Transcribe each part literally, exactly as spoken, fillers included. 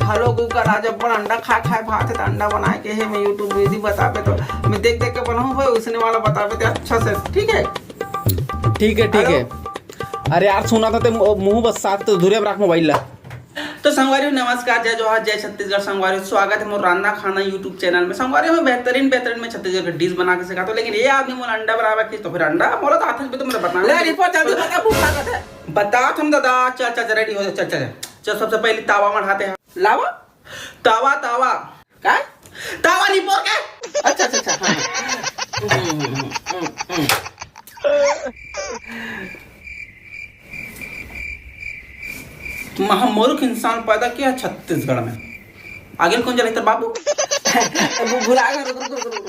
Hello Google, आज अपन अंडा खा खाए भात है, तो अंडा बनाए के है, मैं YouTube video बताबे तो मैं देख देख के बनाऊँ भाई, उसने वाला बताबे ते अच्छा से, ठीक है? ठीक है, ठीक है। अरे यार, सुना था ते मु-, मुंह बस साथ तो दूरिया में रख मोबाइल ला। तो संगवारी हो, नमस्कार, जय जोहार, जय छत्तीसगढ़। संगवारी हो, स्वागत है मोर रांधा खाना YouTube चैनल में। संगवारी हो, मैं बेहतरीन, बेहतरीन, मैं छत्तीसगढ़ के डिश बना के सिखाता हूँ, लेकिन ये आदमी मोला अंडा बनावे की, तो फिर अंडा मोला तो आथे भी तो मतलब बता। ले, रिपोर्ट जल्दी बता, भूख लागत है। बता तुम दादा, चल, चल, चल, रेडी हो जा, चल, चल, चल। चल, सबसे पहले तावा मढ़ाते हैं। लावा? तावा, तावा। का? तावा रिपोर्ट के? अच्छा, अच्छा, अच्छा, हाँ। महामूर्ख इंसान पैदा किया छत्तीसगढ़ में। आगे कौन जला तेरे बाबू? वो भुला गया, रुक, रुक, रुक, रुक।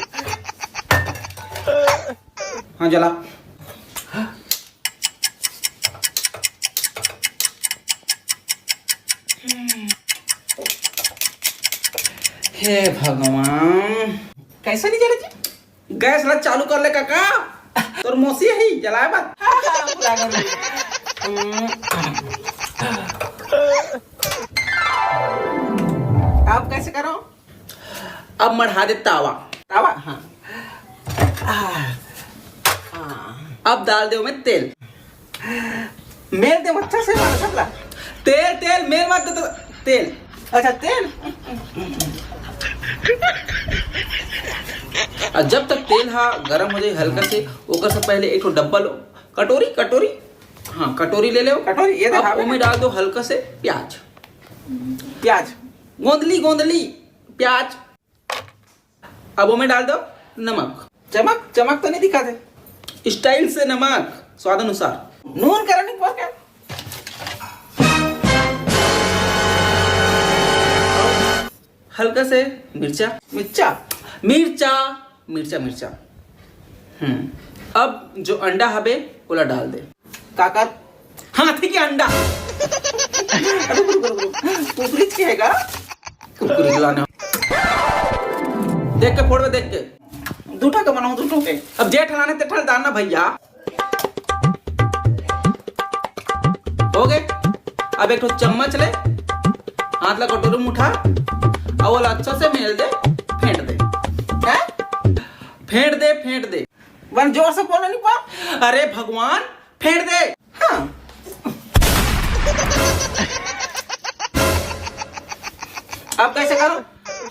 हाँ, जला। हे भगवान, कैसे नहीं जले जी? गैस ला चालू कर ले काका, तोर मौसी ही जलाए बात। हाँ, हाँ, भुला गया। हम्म। आप कैसे करो? अब मढ़ा दे तावा। तावा? हाँ। आ, हाँ। अब डाल दे में तेल। मेल दे अच्छा से मार सबला। तेल, तेल, मेल मत दे तो। तेल। अच्छा, तेल। और जब तक तेल हा गरम हो जाए हल्का से, ओकर से पहले एक ठो डब्बा लो, कटोरी, कटोरी, हाँ, कटोरी ले लो। कटोरी, ये अब देखा ओमे डाल दो हल्का से प्याज। प्याज। गोंदली, गोंदली प्याज। अब ओमे डाल दो नमक। चमक, चमक तो नहीं दिखा थे। स्टाइल से नमक, स्वाद अनुसार। नून करा नहीं पड़ क्या? हल्का से मिर्चा। मिर्चा? मिर्चा, मिर्चा, मिर्चा। हम्म। अब जो अंडा हबे, ओला डाल दे। का कर? हाथी के अंडा। अरे, रुक, रुक, रुक। कुकरी के है का? कुकरी के लाना। देख के फोड़ में, देख के। दूठा के बनाऊं, दूठो के। अब जेठ लाने ते ठल दाना भैया। हो गए। अब एक ठो चम्मच ले, हाथ ला कटोरी में उठा, और ओला अच्छा से मेल दे, फेंट दे। हैं? फेंट दे, फेंट दे। बन जोर से बोलो नहीं पा। अरे भगवान, फेंट दे। हाँ। अब कैसे करो?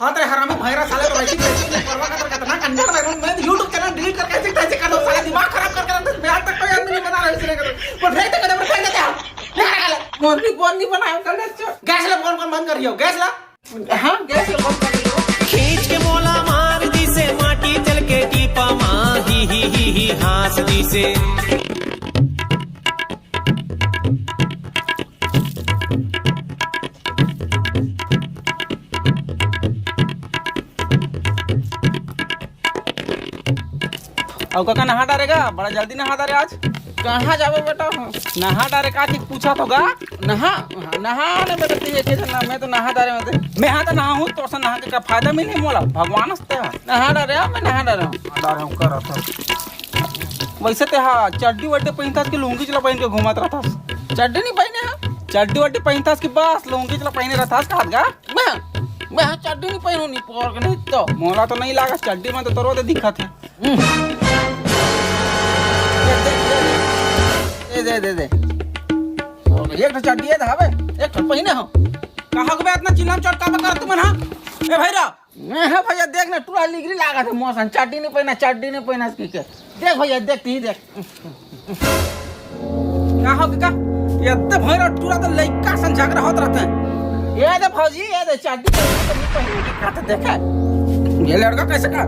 हाँ, तेरे हरामी भैरा साले तो वैसे ही कैसे नहीं परवा का, तेरे कितना कंजर बैठा हूँ। मैं तो YouTube चैनल डिलीट करके ऐसे कैसे कर दो, साले दिमाग खराब करके रख दो। मैं आज तक कोई आदमी नहीं बना रहा हूँ इसलिए करो। पर फेंक दे, कदम पर फेंक देते हैं। नहीं, नहीं, नहीं। मोरनी, मोरनी बनाओ, कर ले, चो। गैस ला, फोन कौन बंद कर रही हो? गैस ला। हाँ, गैस ला बंद कर रही हो। खींच के मोला मार दिसे, माटी चल के टीपा मा, ही, ही, ही, ही, हाँस दिसे। अउ काका नहा डारे गा, बड़ा जल्दी नहा डारे आज। कहाँ जाबो बेटा? नहा डारे का चीज पूछा तो गा? नहा, नहा ने बेटा, तू एक ही ना, मैं तो नहा डारे, मैं तो, मैं हाँ तो नहा हूँ, तोर से नहा के का फायदा मिली मोला? भगवान हंसते हैं। नहा डारे, हाँ, मैं नहा डारे हूँ। नहा डारे हूँ, कर रहा था। वैसे ते हा चड्डी वड्डी पहनता कि लुंगी चला पहन के घूमत रहता? चड्डी नहीं पहने हा? चड्डी वड्डी पहनता कि बस लुंगी चला पहने रहता, कहा गा? मैं, मैं चड्डी नहीं पहनू, नहीं पोर के नहीं तो। मोला तो नहीं लागा चड्डी में तो तोरो दे दिखत है। हम्म। दे, दे, दे, दे। एक ठो चड्डी है धावे, एक ठो पहिने हो। कहा को बे इतना चिल्लाम चोट का बकर तुमन, हाँ? ए भैरा। ए, हाँ भैया, देख ना, टूरा लिगरी लागत है मौसम, चड्डी नहीं पहिना, चड्डी नहीं पहिना इसकी के। देख भैया, देख, तू ही देख। का हो का? ये तो भैरा टूरा तो लइका सन झगड़ा होत रहते हैं। ये दे भौजी, ये दे चड्डी तो नहीं पहिने की, का तो देखे। ये लड़का कैसे का?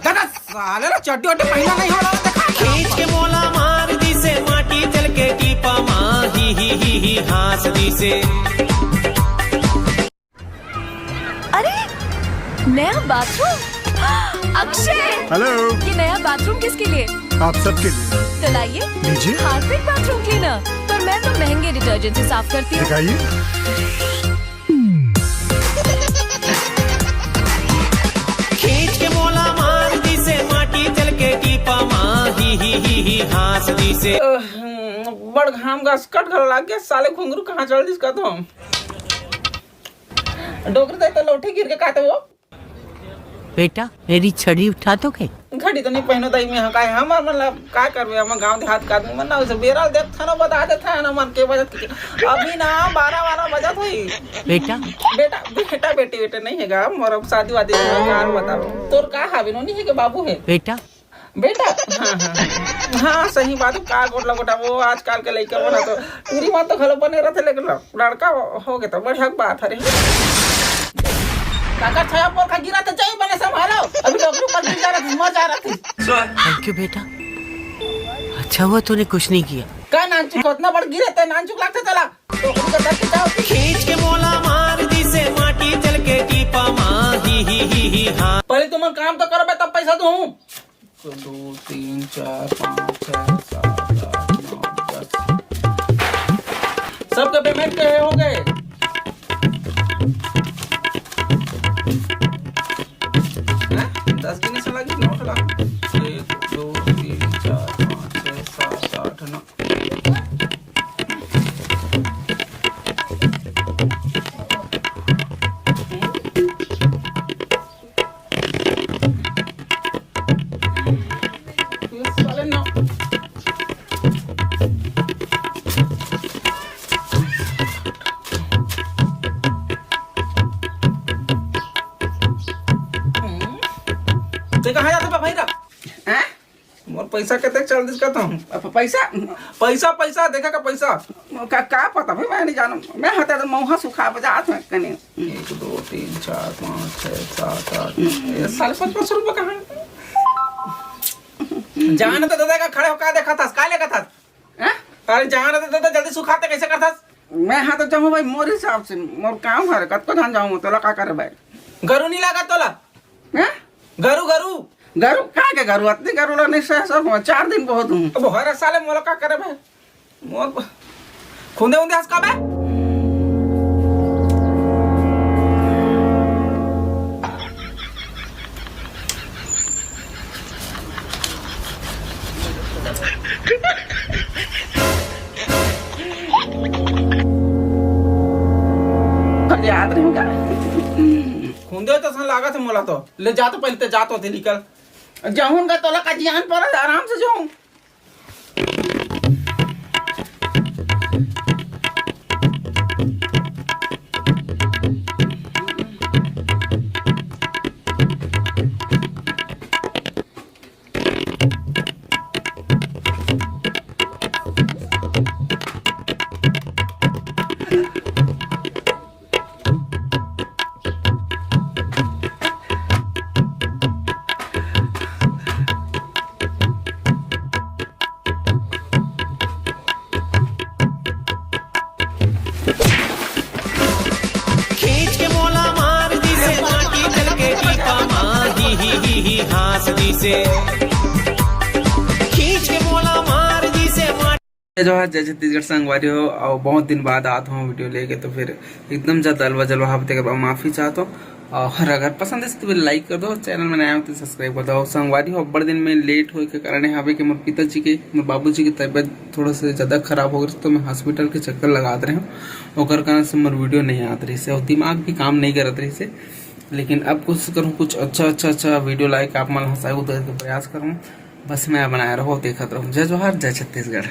दादा, साले ला चड्डी वड्डी पहिना नहीं हो रहा, देखा? खींच के मोला मार दिसे, माटी चल के टीपा मा, ही, ही, ही, ही, हाँस दिसे। अरे, नया बाथरूम। अक्षय, हेलो। ये नया बाथरूम किसके लिए? आप सबके लिए। तो लाइए, लीजिए। Harpic bathroom cleaner. पर मैं तो महंगे डिटर्जेंट से साफ करती हूँ। दिखाइए। खींच के मोला मार दिसे, माटी चल के ही हाँस दिसे। अह, बड़ घाम गसकट घलो लाग गे, साले घुंगरू कहाँ चल दिस कहत हँव। डोकरी दे तो लौठी गिर के कहत हँव। बेटा, मेरी छड़ी उठा तो के? घड़ी तो नहीं पहनो दाई, मैं हाँ काय, हमर मन ला का करबे, हमर गांव देहात का आदमी मन ना, उसे बेरा ल देखथन, बता देथन, हमन के बजत के। अभी ना बारह बारह बजत होही। बेटा? बेटा, बेटा, बेटी, बेटे नहीं हे गा, मोर अब शादी वादी हो गा, बताओ। तोर का हावे, नोनी हे के बाबू हे? बेटा? बेटा? हाँ, हाँ, हाँ। हाँ, सही बात, का गोठ ला गोठ, वो आजकल के लइका मन तो टूरी मन तो घलो बने रहथे, लेकिन लड़का हो गे तो बढ़िया बात हरे। काकर छाया पोर खा गिरा तो जाई बने संभालो। अभी डोकरी ऊपर गिर जा रहा था, मर जा रहा था। थैंक यू बेटा, अच्छा हुआ तूने कुछ नहीं किया। का नानचुक, उतना बड़ गिरे ते नानचुक लागथे तोला। डोकरी का दर्द के जाओ। खींच के मोला मार दिसे माटी चल के टीपा मा ही ही ही ही हाँ। पहले तुम काम तो करो बे, तब पैसा दूँ। तो दो, तीन, चार, पाँच, छः, सात, आठ, नौ, दस। सबके पेमेंट के हो गए। हैं? दस दिन से लगी, नौ से लगी। एक, दो, तीन, चार, पाँच, छः, सात, आठ, नौ। ते कहाँ जाते बा भाई रा? हैं? मोर पैसा कते चल दिस कहत हँव। अब पैसा? पैसा, पैसा, देखा का पैसा? का, का पता भाई, मैं नहीं जानों। मैं हता तो मौहा सुखा बजात हँव कने। एक, दो, तीन, चार, पाँच, छः, सात, आठ। ये साले पाँच पाँच सौ रुपये कहाँ? जान तो दादा का खड़े हो का देखत हस, का लेखत हस? हैं? अरे जान तो दादा जल्दी सुखाते कैसे करत हस? मैं हाँ तो जाहूँ भाई, मोर हिसाब से, मोर काम हरे, कतको झन जाहूँ, तोला का करे भाई? गरु नहीं लागा तोला? हैं? गरु, गरु। गरु? का के गरु? अतनी गरु ला नहीं सह सकूँ, चार दिन बहुत हूँ। अब हरे साले मोला का करे भाई? मोर ब-, खुंदे उंदे हस का बे? याद रहेगा। खुंदे तो सन लागत हे मोला तो। ले जा तो पहले ते जा तो थे निकल। जाहूँ का तोला का जियान पर आराम से जाहूँ। खींच के मोला मार दिसे, माटी चल के टीपा मार ही ही ही ही हाँस दिसे। खींच के मोला मार दिसे, माटी जय जोहार, जय छत्तीसगढ़ संगवारी हो। और बहुत दिन बाद आत हूँ वीडियो लेके, तो फिर एकदम ज़्यादा अलवा जलवा हवे, तेकर बर माफ़ी चाहत हूँ। और अगर पसंद है तो फिर लाइक कर दो, चैनल में नया हो तो सब्सक्राइब कर दो। और संगवारी हो, अब्बड़ दिन में लेट होए के कारण ये हवे कि मोर पिताजी के, मोर बाबूजी की तबीयत थोड़ा सा ज़्यादा खराब हो गई, तो मैं हॉस्पिटल के चक्कर लगात रहे हूँ, ओकर कारण से मोर वीडियो नहीं आत रहिस हे और दिमाग भी काम नहीं करत रहिस हे। लेकिन अब कोशिश करूँ कुछ अच्छा अच्छा अच्छा वीडियो लाइक आप मन हंसाए उतारे के प्रयास करूँ। बस मैं बनाए रहो, देखत रहो। जय जोहार, जय छत्तीसगढ़।